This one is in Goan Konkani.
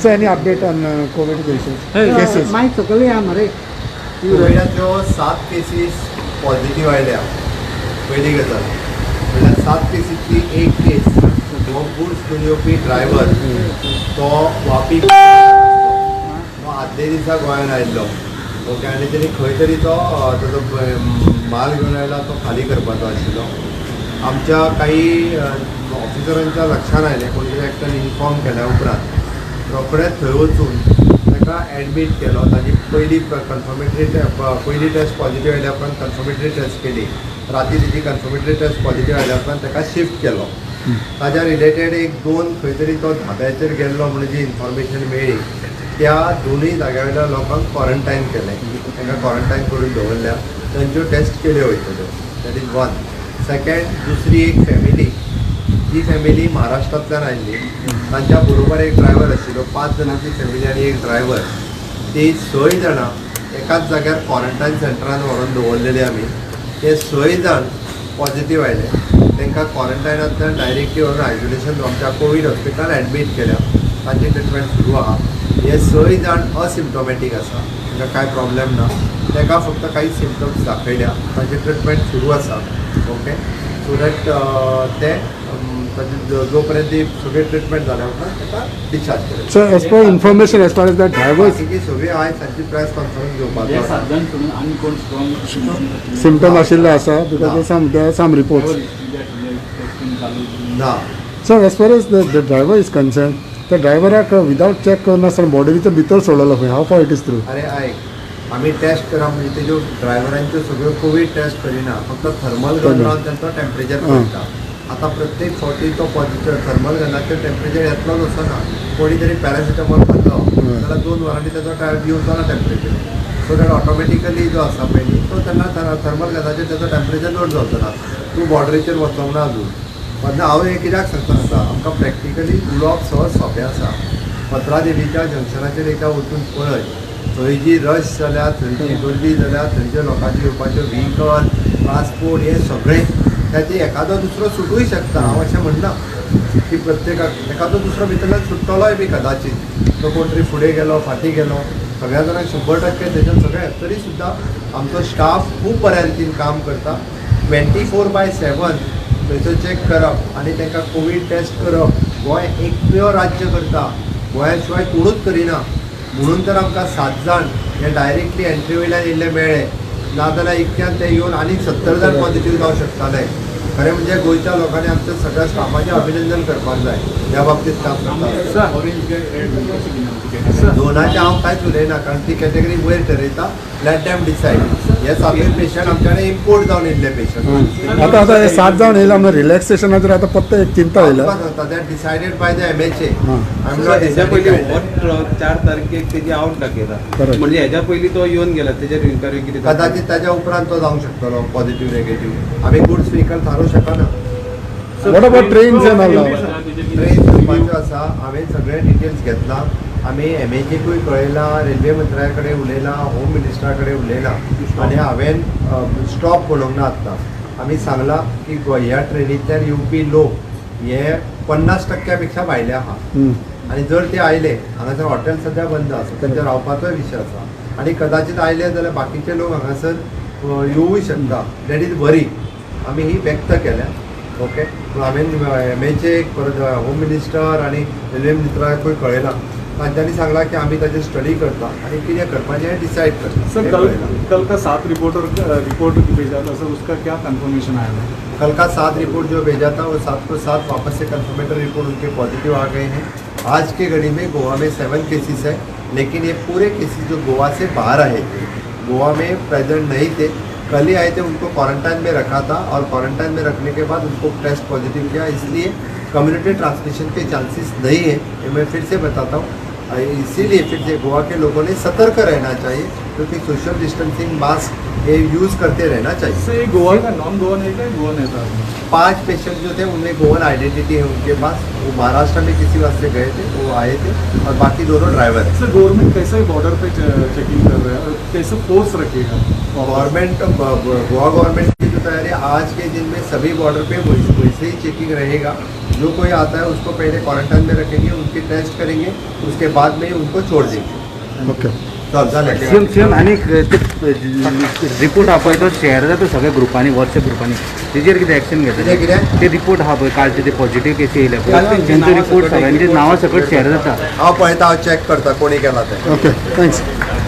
So any update on COVID cases? Mic सकयल या मरे. कोविडाच्यो 7 केसीस पॉझिटिव्ह आयल्या. पयली गजाल म्हणल्यार 7 केसींतली एक केस हो गुड्स घेवन येवपी ड्रायव्हर, तो वापी, तो आदले दिसा गोंयान आयिल्लो. ओके, आनी तेणी खंय तरी तो ताजो माल घेवन आयला, तो खाली करपाचो आशिल्लो. आमच्या काही ऑफिसरांच्या लक्षान आयलें, कोण तरी एकट्यान इन्फॉर्म केल्या उपरांत रोखडेच थंय वचून ताका एडमीट केलो. ताजी पयली कन्फर्मेटरी, पयली टेस्ट पॉझिटिव्ह आयल्या उपरांत कन्फर्मेटरी टेस्ट केली. राती ताजी कन्फर्मेटरी टेस्ट पॉझिटिव्ह आयल्या उपरांत ताका शिफ्ट केलो. ताज्या रिलेटेड एक दोन खंय तरी तो धाब्याचेर गेल्लो म्हणून जी इन्फॉर्मेशन मेळ्ळी, त्या दोनूय जाग्या वयल्या लोकांक क्वॉरंटायन केलें. तांकां क्वॉरंटायन करून दवरल्या, तांच्यो टेस्ट केल्यो वयतल्यो. That is one. Second, दुसरी एक फॅमिली, जी फॅमिली महाराष्ट्रांतल्यान आयिल्ली, तांच्या बरोबर एक ड्रायव्हर आशिल्लो. 5 जाणांची फॅमिली आनी एक ड्रायव्हर, ती 6 जाणां एकाच जाग्यार क्वॉरंटायन सेंटरान व्हरून दवरलेली आमी. ते 6 जाण पॉझिटिव्ह आयले. तांकां क्वॉरंटायनांतल्यान डायरेक्टली व्हरून आयसोलेशन आमच्या कोवीड हॉस्पिटलान एडमीट केल्या. तांची ट्रिटमेंट सुरू आहा. हे 6 जाण असिम्टोमॅटीक आसा, तांकां कांय प्रॉब्लेम ना. ताका फक्त काही सिमटम्स दाखयल्या, तांची ट्रिटमेंट सुरू आसा. ओके, सो that ते ताजी जो पर्यंत ती सगळी ट्रिटमेंट जाल्या उपरांत ताका डिस्चार्ज केलें. So as per information, as far as the drivers बाकीची सगळी आयज तांची प्रेस कॉन्फरन्स हे घेवपाचो आसा. 7 जाण सोडून आनी कोण स्ट्रॉंग सिमटम आशिल्ले आसा? Because some there are some reports. Testing चालू ना. So as far as the driver is concern, त्या ड्रायव्हराक विदावट चॅक करनासतना बॉर्डरीच्या भितर सोडलेलो खंय. How far it is true? अरे आयक, आमी टेस्ट करप म्हणजे तेज्यो ड्रायव्हरांच्यो सगळ्यो कोवीड टेस्ट करिना, फक्त थर्मल गन लावन तांचो टेम्परेचर पळयता. आतां प्रत्येक फावटी तो पॉझिटिव्ह थर्मल गनाचेर टेम्परेचर येतलोच असो ना. कोणी तरी पॅरासिटामॉल खाल्लो जाल्यार 2 वरांनी ताजो येवचो ना टेम्परेचर. सो that automatically जो आसा पळय न्ही, तो तेन्ना थर्मल गनाचेर ताजो टेम्परेचर लोड जावचो ना. तूं बॉर्डरीचेर वचोंक ना अजून. तेन्ना हांव हें कित्याक सांगता आसा, आमकां प्रॅक्टिकली उलोवप सहज सोंपें आसा. पत्रादेवीच्या जंक्शनाचेर एकदां वचून पळय, थंय जी रश जाल्या, थंय जी गर्दी जाल्या, थंयच्या लोकांचे येवपाच्यो व्हिकल, ट्रान्सपोर्ट, हे सगळें ताचे एखादो दुसरो सुटूय शकता. हांव अशें म्हणना की प्रत्येकाक, एखादो दुसरो भितरल्यान सुट्टलोय बी कदाचीत. तो कोण तरी फुडें गेलो, फाटीं गेलो, सगळ्या जाणांक 100% तेच्यान सगळें. तरी सुद्दां आमचो स्टाफ खूब बऱ्या रितीन काम करता. 24/7 थंयसर चॅक करप आनी तांकां कोवीड टेस्ट करप गोंय एकमेव राज्य करता. गोंया शिवाय कोणूच करिना. म्हणून तर आमकां 7 जाण हे डायरेक्टली एंट्री वयल्यान येयल्ले मेळ्ळे, नाजाल्यार इतक्यान ते येवन आनीक 70 जाण पॉझिटिव्ह जावं शकताले. खरें म्हणजे गोंयच्या लोकांनी आमच्या सगळ्या स्टाफाचें अभिनंदन करपाक जाय ह्या बाबतीत काम करता. ऑरेंज रेड कशें कितें? दोनाचें हांव कांयच उलयना, कारण ती कॅटेगरी वयर ठरयता. Let them decide. हे 7 पेशंट आमच्या कडेन इम्पोर्ट जावन येयल्ले पेशंट. आतां आतां हे 7 जाण येयला म्हणून रिलॅक्सेशनाचेर आतां फक्त एक चिंता येयला. That decided by the MHA. I am not. हेच्या पयलीं हो ट्रक 4 तारखेक तेजी आवट दाखयता. म्हणजे हेच्या पयलीं तो येवन गेला, तेजेर इन्क्वायरी कितें? कदाचित ताच्या उपरांत तो जावंक शकतलो पॉझिटिव्ह, नेगेटिव्ह. आमी गुड्स व्हिकल थारोवंक शकना. What about trains and all? Train करपाच्यो आसा. हांवें सगळे डिटेल्स घेतला. आमी एमएचएकूय कळयलां, रेल्वे मंत्र्या कडेन उलयलां, होम मिनिस्टरा कडेन उलयलां आनी हांवें स्टॉप पळोवंक ना. आतां आमी सांगलां की ह्या ट्रेनींतल्यान येवपी लोक हे 50% पेक्षा भायले आहा आनी जर ते आयले, हांगासर हॉटेल सद्या बंद आसा, तांच्या रावपाचोय विशय आसा आनी कदाचित आयले जाल्यार बाकीचे लोक हांगासर येवूय शकता. That is वरी आमी ही व्यक्त केल्या. ओके, पूण हांवें एमएचए, परत होम मिनिस्टर आनी रेल्वे मिनिस्टराकूय कळयलां. तांच्यांनी सांगलां की आमी ताजेर स्टडी करता आनी कितें करपाचें हें डिसायड करता. सर, हें कल कळयलां. कल का 7 रिपोर्ट भेजा था सर, उसका क्या कंफर्मेशन आया है? कल का 7 रिपोर्ट जो भेजा था, वो 7 को 7 वापस से कंफर्मेटरी रिपोर्ट उनके पॉजिटिव आ गए हैं. आज के घड़ी में गोवा में 7 केसेस है, लेकिन ये पूरे केसेस जो गोवा से बाहर आए थे, गोवा में प्रेजेंट नहीं थे, कल ही आए थे. उनको क्वारंटाइन में रखा था और क्वारंटाइन में रखने के बाद उनको टेस्ट पॉजिटिव किया, इसलिए कम्युनिटी ट्रांसमिशन के चांसेस नहीं है. ये मैं फिर से बताता हूँ. इसीलिए फिर से गोवा के लोगों ने सतर्क रहना चाहिए, क्योंकि सोशल डिस्टेंसिंग, मास्क ये यूज़ करते रहना चाहिए. सर, ये गोवा का नॉन गोवन है क्या, गोवन है था? 5 पेशेंट जो थे, उनमें गोवन आइडेंटिटी है उनके पास. वो महाराष्ट्र में किसी वास्ते गए थे, वो आए थे और बाकी दोनों ड्राइवर हैं. सर, गवर्नमेंट कैसे बॉर्डर पे चेकिंग कर रहा है और कैसे फोर्स रखेगा? गवर्नमेंट, गोवा गवर्नमेंट की जो तैयारी है, आज के दिन में सभी बॉर्डर पे वैसे ही चेकिंग रहेगा. जो कोई आता है उसको पहले क्वारंटाइन में रखेंगे, उनकी टेस्ट करेंगे, उसके बाद में ही उनको छोड़ देंगे। ओके। चल, जालें। सीएम, सीएम, आनी ते रिपोर्ट आहा पळय तो शेअर जाता सगळ्या ग्रुपांनी, व्हॉट्सएप ग्रुपांनी, तेजेर कितें एक्शन कितें घेतले? कितें? ते रिपोर्ट आहा पळय, कालचे ते पॉझिटिव्ह केसी येयले पळय, काल तेंचो रिपोर्ट सगळ्यांचे नांवां सकट शेअर जाता। हांव पळयता, हांव चॅक करता कोणी केला तें। Okay, thanks.